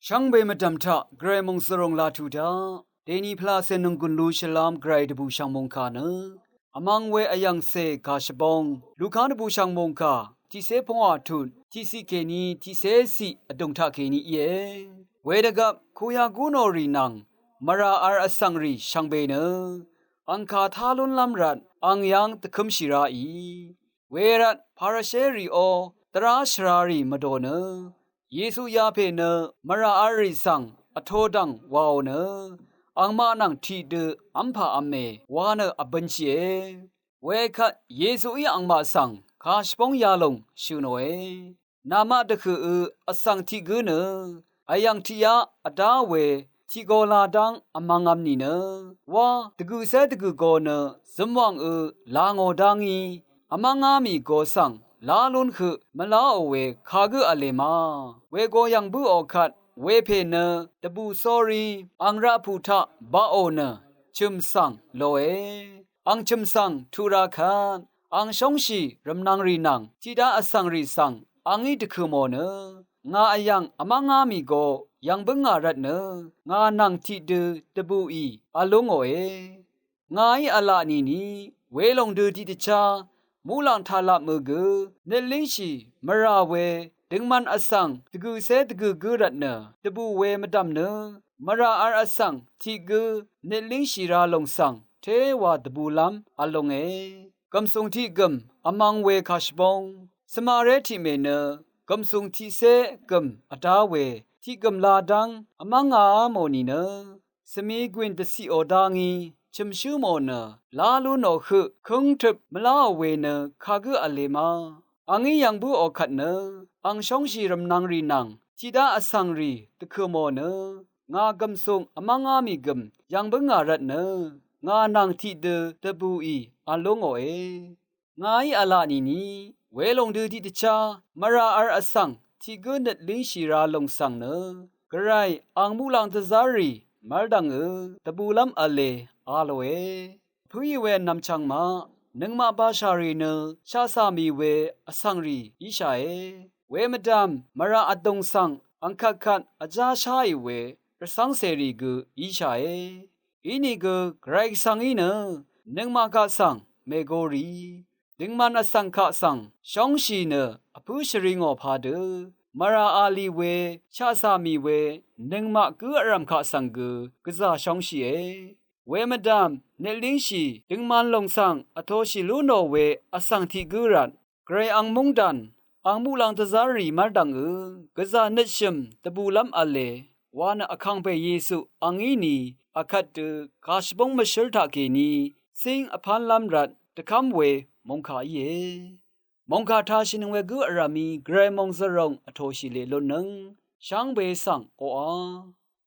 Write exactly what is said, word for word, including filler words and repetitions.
Shvngbe mvdv̀m taq gvray mòngzvròng laq tuq daq dèni pvlaqcè nònggùn lu shvlám gvray dvbùshv̀ng mòngkà nø vmvng we vyv̀ngcè kà shvbóng Luka dvbùshv̀ng mòngkà tiqcé pvngwà tut tiqciq kèní tiqcé ciq vdùng taqkèní íe. Wedvgvp kuyagú nò rì nvng mvrà v̄l vsvng rì shvngbe nø angkà tá lúnlv́m rvt ang yv́ng dvkǿmshì ráì. Wervt Parisherì ó dvrá shvrarì mvdò nø Yesu yapè nø mvrà v̄l rì svng vtō dv̀ng wàò nø angmaq nvng tiqdø v́mpà v̄me wa nø vbønshìe. Wekvt Yesuí angmaq svng kà shvbóng yalòng shø̀ nòe. Namaq dvhø̀ ø vsvng tiq gǿ nø vyv̀ng tiqyaq vdá we tiq go la dv́ng vmvngvm nìnø wá dvgø̀cé dvgø̀ go nø zømwàng ø la ngò dá ngí vmv́ngá mì go svng lá lún høq mvláò we kagǿ v̄le ma. Wego yv̀ng bǿò kvt wepè nø dvbù sórí ang raqpù taq baqò nø chø̀m svng lòe. Ang chø̀m svng tuq ra kvt ang shóngshì rv̀mnvng rì nvng tiqdá vsvng rì svng a ngí dvkø̀ mò nø ngà vyv̀ng vmv́ngá mì go yv̀ng bǿngà rvtnø ngà nvng tiqdø dvbùì v̄l lú ngòe. Ngàí v̄la nìni welòng dø tiqdvchá muqlàng taq lapmø gø nøt língshì mvrà we døngman vsvng dvgø̀cé dvgø̀ gǿ rvtnø dvbù we mvdv̀m nø mvrà v̄l vsvng tiq gǿ nøt língshì ra lòng svng téwa dvbùlv́m v̄l lúnge. Gv̀msùng tiq gø̀m vmvng we kà shvbóng svmaré tiqmè nø gv̀msùng tiqcé gø̀m vdá we tiq gø̀m la dv́ng vmv́ngá mò nìnø svmi gwìn dvciqò dá ngí chø̀mshǿ mò nø lá lú nò høq kǿngtøp mvláò we nø kagǿ v̄le ma. A ngí yv̀ng bǿò kvt nø ang shóngshì rv̀mnvng rì nvng tiqdá vsvng rì dvkø̀ mò nø ngà gv̀msùng vmv́ngá mì gø̀m yv̀ng bǿngà rvtnø ngà nvng tiqdø dvbùì v̄l lú ngòe. Ngàí v̄la nìni welòng dø tiqdvchá mvrà v̄l vsvng tiq gǿ nøt língshì ra lòng svng nø gvray ang muqlàng dvzv́rrì mv́rdv̀ng ø dvbùlv́m v̄le a lòe. Pǿì we vnvm chvng maq nøngmaq bashà rì nø shaqcà mì we vsvng rì íshàe. We mvdv̀m mvrà vdùng svng ang kvtkvt vjá sháì we rvcv́ngcèrì gø íshàe. Inìgø gvray svng í nø nøngmaq kaq svng mègorì døngman vsvng kaq svng shóngshì nø vpǿ shvri ngò padø mvrà a lì we shaqcà mì we nøngmaq gǿ vrv̀m kaq svng gø gvzà shóngshìe. We mvdv̀m nøt língshì døngman lòng svng vtōshì lú nò we vsvng tiq gǿ rvt gvray ang móngdàn ang muqlàng dvzv́rrì mv́rdv̀ng ø gvzà nøtshø̀m dvbùlv́m v̄le wa nø vkàngpè Yesu a ngí ni akvt dø kà shvbóng mvshǿl taqkèní cíng vpánlv́m rvt dvkv́m we mòngkà íe. Mòngkà tashìnøng we gǿ vrv̀mí gvray mòngzvròng vtòshì leq lúnnøng shvngbe svng oqà